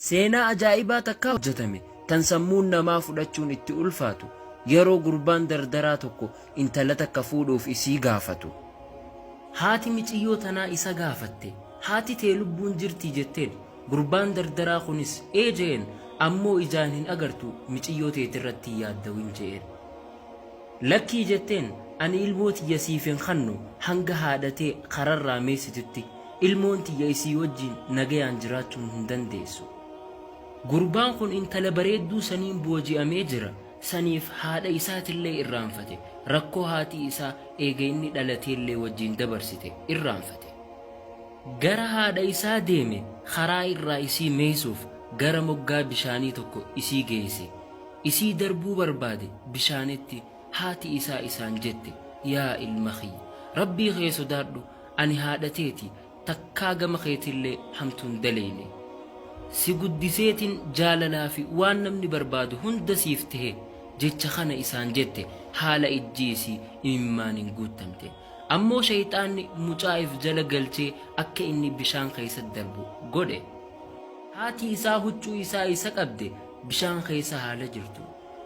Seenaa ajaa'ibaa takka hojjetame tan sammuun namaa fudhachuun itti ulfaatu yeroo gurbaan dardaraa tokko intala takka fuudhuuf isii gaafatu. Haati miciyyoo tanaa isa gaafatte haati tee lubbuun jirtii jetteen gurbaan dardaraa kunis ee je'een ammoo ijaan hin agartu miciyyoo teetirratti hin yaaddawin je'een. Lakkii jetteen ani ilmoo tiyya siif hin khannu hanga haadha tee kararraa meessitutti ilmoon tiyya isii wajjiin nagayaan jiraachuun hin dandeessu. Gurbaan kun intala bareedduu saniin booji'amee jira. Saniif haadha isaatillee irraanfate. Rakkoo haati isaa eega inni dhalateellee wajjiin dabarsite irraanfate. Gara haadha isaa deeme karaa irraa isii meeysuuf gara moggaa bishaanii tokko isii geeyse. Isii darbuu barbaade bishaanitti haati isaa isaan jette yaa ilma kiyya Rabbii kee sodaadhu ani haadha teeti takkaa gama keetillee hamtuu hin daleyne. Si guddiseetin jaalalaa fi waan namni barbaadu hunda siif tehe jecha kana isaan jette haala ijji isii imimmaaniin guuttamteen. Ammoo sheyxaanni mucaa if jala galchee akka inni bishaan keessa darbu godhe. Haati isaa huccuu isaa isa qabde bishaan keessa haala jirtu.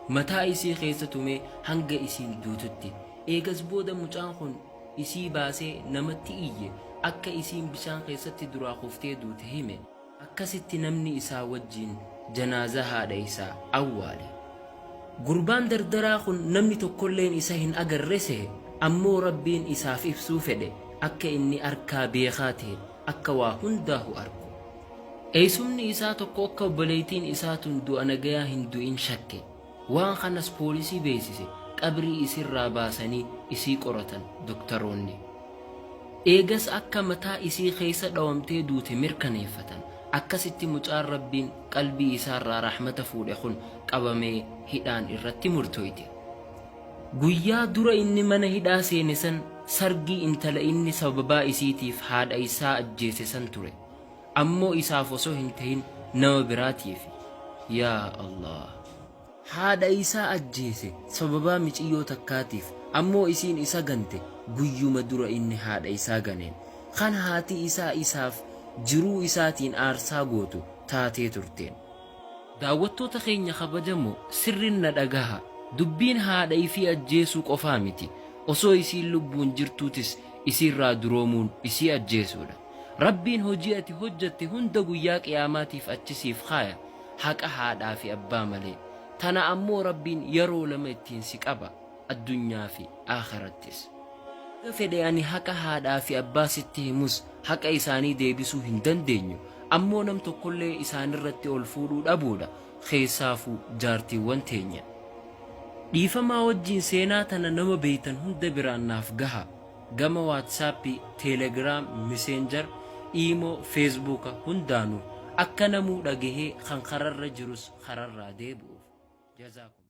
Mataa isii keessa tumee hanga isiin duututti. Eegas booda mucaan kun isii baasee namatti iyye akka isiin bishaan keessatti duraa kuftee duute hime. Akkasitti namni isaa wajjiin janaazaa haadha isaa awwaale. Gurbaan dardaraa kun namni tokkolleen isa hin agarre sehe, ammoo Rabbiin isaaf ibsuu fedhe akka inni arkaa beekaa tehe, akka waa hundaahu arku. Eeysumni isaa tokko akka obboleeytiin isaa tun du'a nagayaa hin du'in shakke. Waan kanas poolisii beeysise, qabrii isirraa baasanii isii qoratan doktaroonni. Eegas akka mataa isii keeysa dhawamtee duute mirkaneeffatan. Akkasitti mucaan Rabbiin qalbii isaarraa rahmata fuudhe kun qabamee hidhaan irratti murtooyte. Guyyaa dura inni mana hidhaa seene san sargii intala inni sababaa isiitiif haadha isaa ajjeese san ture. Ammoo isaaf osoo hin tahin nama biraatiifi. Yaa Allaah! Haadha isaa ajjeese sababaa miciyyoo takkaatiif ammoo isiin isa gante guyyuma dura inni haadha isaa ganeen. Kan haati isaa isaaf jiruu isaatiin aarsaa gootu taatee turteen. Daawwattoota keenya kabajamoo sirrin na dhagahaa dubbiin haadha ifii ajjeesuu qofaa miti osoo isiin lubbuun jirtuutis isiirraa duroomuun isii ajjeesuudha. Rabbiin hojii ati hojjatte hunda guyyaa qiyaamaatiif achi siif kaaya haqa haadhaa fi abbaa malee. Tana ammoo Rabbiin yaroo lama ittiin si qaba addunyaa fi aakhirattis. Haga fedhe ani haqa haadhaa fi abbaa sitti himus haqa isaanii deebisuu hin dandeenyu. Ammoo nam tokkollee isaanirratti ol fuudhuu dhabuudha keessaafuu jaartiiwwan teenya. Dhiifamaa wajjiin seenaa tana nama beeytan hunda biraan naaf gahaa. Gama WhatsApp, Telegram, Messenger, Imo, Facebook hundaanuu akka namuu dhagahee kan kararra jirus kararraa deebi'uuf. Jazaakum.